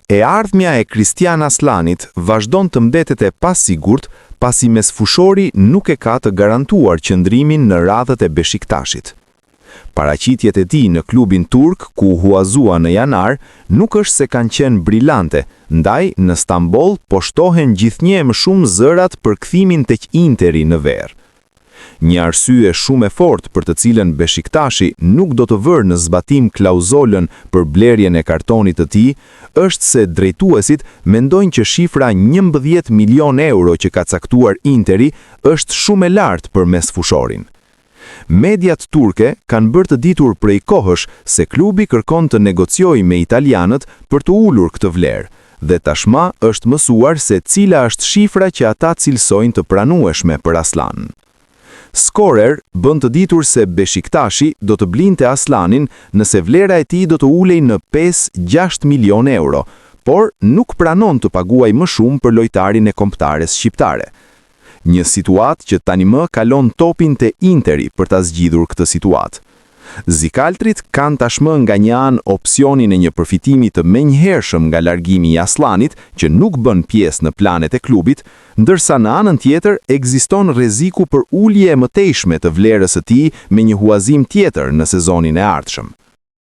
E ardhmja e Kristjan Asllanit vazhdon të mbetet e pasigurt pasi mesfushori nuk e ka të garantuar qëndrimin në radhët e Beshiktashit. Paraqitjet e tij në klubin turk ku u huazua në janar nuk është se kanë qenë brilante, ndaj në Stamboll po shtohen gjithnjë e më shumë zërat për kthimin tek Interi në verë. Një arsye shumë e fortë për të cilën Beshiktashi nuk do të vërë në zbatim klauzolën për blerjen e kartonit të tij është se drejtuesit mendojnë që shifra 11 milionë euro që ka caktuar Interi është shumë e lartë për mesfushorin. Mediat turke kanë bërë të ditur prej kohësh se klubi kërkon të negociojë me italianët për të ulur këtë vlerë dhe tashmë është mësuar se cila është shifra që ata cilësojnë të pranueshme për Asllanin. Skorer bën të ditur se Beshiktashi do të blinte Asllanin nëse vlera e tij do të ulej në 5-6 milionë euro, por nuk pranon të paguajë më shumë për lojtarin e kombëtares shqiptare. Një situatë që tani më kalon topin te Interi për ta zgjidhur këtë situatë. Zikaltrit kanë tashmë nga një anë opsionin e një përfitimi të menjëhershëm nga largimi i Asllanit, që nuk bën pjesë në planet e klubit, ndërsa në anën tjetër ekziston rreziku për ulje e mëtejshme të vlerës së tij me një huazim tjetër në sezonin e ardhshëm.